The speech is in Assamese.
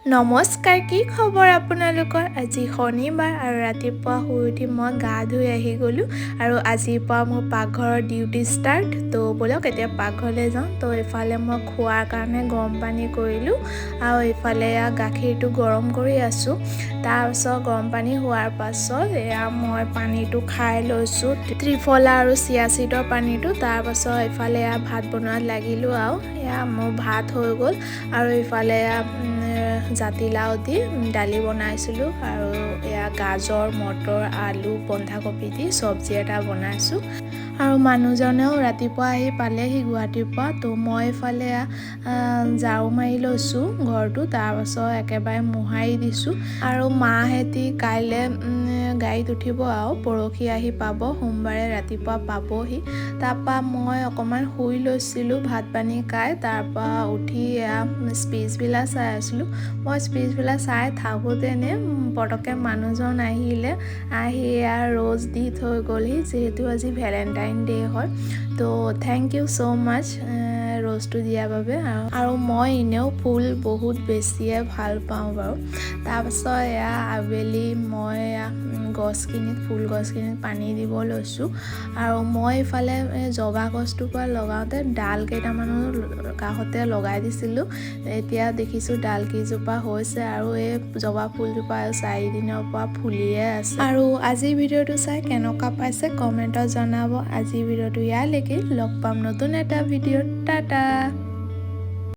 নমস্কাৰ, কি খবৰ আপোনালোকৰ? আজি শনিবাৰ আৰু ৰাতিপুৱা শুই উঠি মই গা ধুই আহি গ'লোঁ আৰু আজিৰ পৰা মোৰ পাকঘৰৰ ডিউটি ষ্টাৰ্ট। তো ব'লক, এতিয়া পাকঘৰলৈ যাওঁ। তো এইফালে মই খোৱাৰ কাৰণে গৰম পানী কৰিলোঁ আৰু এইফালে এয়া গাখীৰটো গৰম কৰি আছোঁ। তাৰপাছত গৰম পানী হোৱাৰ পাছত এয়া মই পানীটো খাই লৈছোঁ, ত্ৰিফলা আৰু চিয়া চিডৰ পানীটো। তাৰপাছত এইফালে এয়া ভাত বনোৱাত লাগিলোঁ আৰু এয়া মোৰ ভাত হৈ গ'ল। আৰু এইফালে এয়া জাতিলাও দি দালি বনাইছিলোঁ আৰু এয়া গাজৰ, মটৰ, আলু, বন্ধাকবি দি চব্জি এটা বনাইছোঁ। আৰু মানুহজনেও ৰাতিপুৱা আহি পালেহি গুৱাহাটীৰ পৰা। তো মই এইফালে ঝাৰু মাৰি লৈছোঁ ঘৰটো, তাৰপাছত একেবাৰে মোহাৰি দিছোঁ। আৰু মাহেঁতি কাইলৈ গাড়ীত উঠিব আৰু পৰহি আহি পাব, সোমবাৰে ৰাতিপুৱা পাবহি। তাৰপৰা মই অকণমান শুই লৈছিলোঁ ভাত পানী খাই। তাৰপৰা উঠি এয়া স্পীচবিলাক চাই আছিলোঁ। মই স্পীচবিলাক চাই থাকোঁতেনে পটককৈ মানুহজন আহিলে, আহি এয়া ৰ'জ দি থৈ গ'লহি, যিহেতু আজি ভেলেণ্টাইন ডে হয়। তো thank you so মাছ ৰ'জটো দিয়াৰ বাবে। আৰু মই এনেও ফুল বহুত বেছিয়ে ভাল পাওঁ বাৰু। তাৰপাছত এয়া আবেলি মই এয়া গছখিনিত, ফুল গছখিনিত পানী দিব লৈছোঁ। আৰু মই ইফালে জবা গছটোৰ পৰা লগাওঁতে ডাল কেইটামানো কাষতে লগাই দিছিলোঁ। এতিয়া দেখিছোঁ ডাল কেইজোপা হৈছে আৰু এই জবা ফুলজোপা 4 দিনৰ পৰা ফুলিয়ে আছে। আৰু আজিৰ ভিডিঅ'টো চাই কেনেকুৱা পাইছে কমেণ্টত জনাব। আজিৰ ভিডিঅ'টো ইয়ালৈকে, লগ পাম নতুন এটা ভিডিঅ'ত। টাটা।